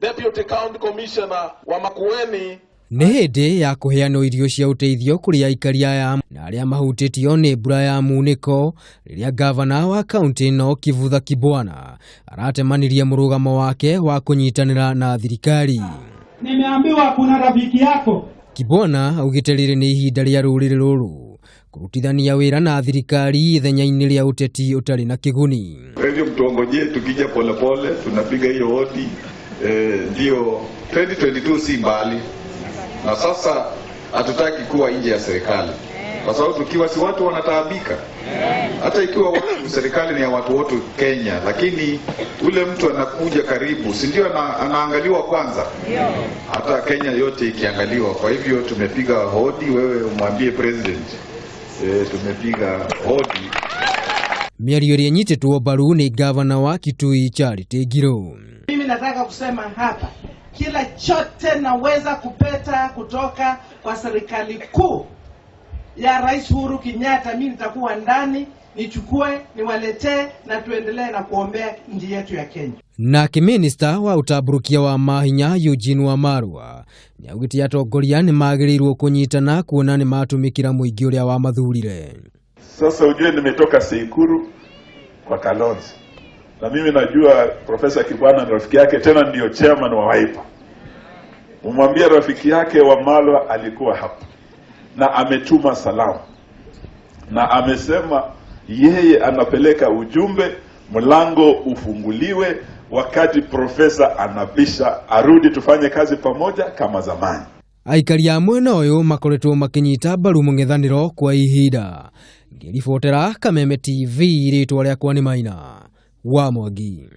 Deputy County Commissioner wa Makueni. Nĩ hĩndĩ ya kũheanwo irio cia ũteithio kũrĩ aikari aya na arĩa mahutĩtio nĩ mbura ya munĩko, rĩrĩa gavana wa kaunti ĩno Kivutha Kibwana aratemanirie mũrũgamo wake wa kũnyitanĩra na thirikari. Nimeambiwa kuna rafiki yako. Kibwana augĩte rĩrĩ nĩ ihinda rĩa rũrĩrĩ rũrũ kũrutithania wĩra na thirikari ithenya-inĩ rĩa ũteti ũtarĩ na kĩguni. Kwa hivyo mtuongojee, tukija polepole tunapiga hiyo hodi, ndio 2022 si mbali, na sasa hatutaki kuwa nje ya serikali, kwa sababu tukiwa si watu wanataabika. Hata ikiwa watu, serikali ni ya watu wote Kenya, lakini ule mtu anakuja karibu, si ndio anaangaliwa kwanza, hata Kenya yote ikiangaliwa. Kwa hivyo tumepiga hodi, wewe umwambie president, tumepiga hodi. Mĩario ĩrĩa ĩnyitĩtwo mbaru nĩ gavana wa Kitui Charity Ngilu. Mimi nataka kusema hapa, kila chote naweza kupeta kutoka kwa serikali kuu ya Rais Uhuru Kenyatta, mimi nitakuwa ndani nichukue, niwaletee na tuendelee na kuombea nchi yetu ya Kenya. Nake minista wa ũtambũrũkia wa mahinya Eugene Wamalwa nĩaugĩte atongoria nĩ magĩrĩirwo kũnyitana kuona nĩ matũmĩkĩra mũingĩ ũrĩa wamathurire. Sasa ujue nimetoka Tseikuru kwa Kalonzo, na mimi najua Profesa Kibwana ni rafiki yake, tena ndio chairman wa Wiper. Umwambie rafiki yake Wamalwa alikuwa hapa na ametuma salamu na amesema yeye anapeleka ujumbe, mlango ufunguliwe wakati profesa anabisha, arudi tufanye kazi pamoja kama zamani. Aikari a mwena ũyũ makoretwo makĩnyita mbaru mũng'ethanĩro kwa ihinda. Ngĩribotera Kameme TV, rĩtwa rĩakwa nĩ Maina wa Mwangi.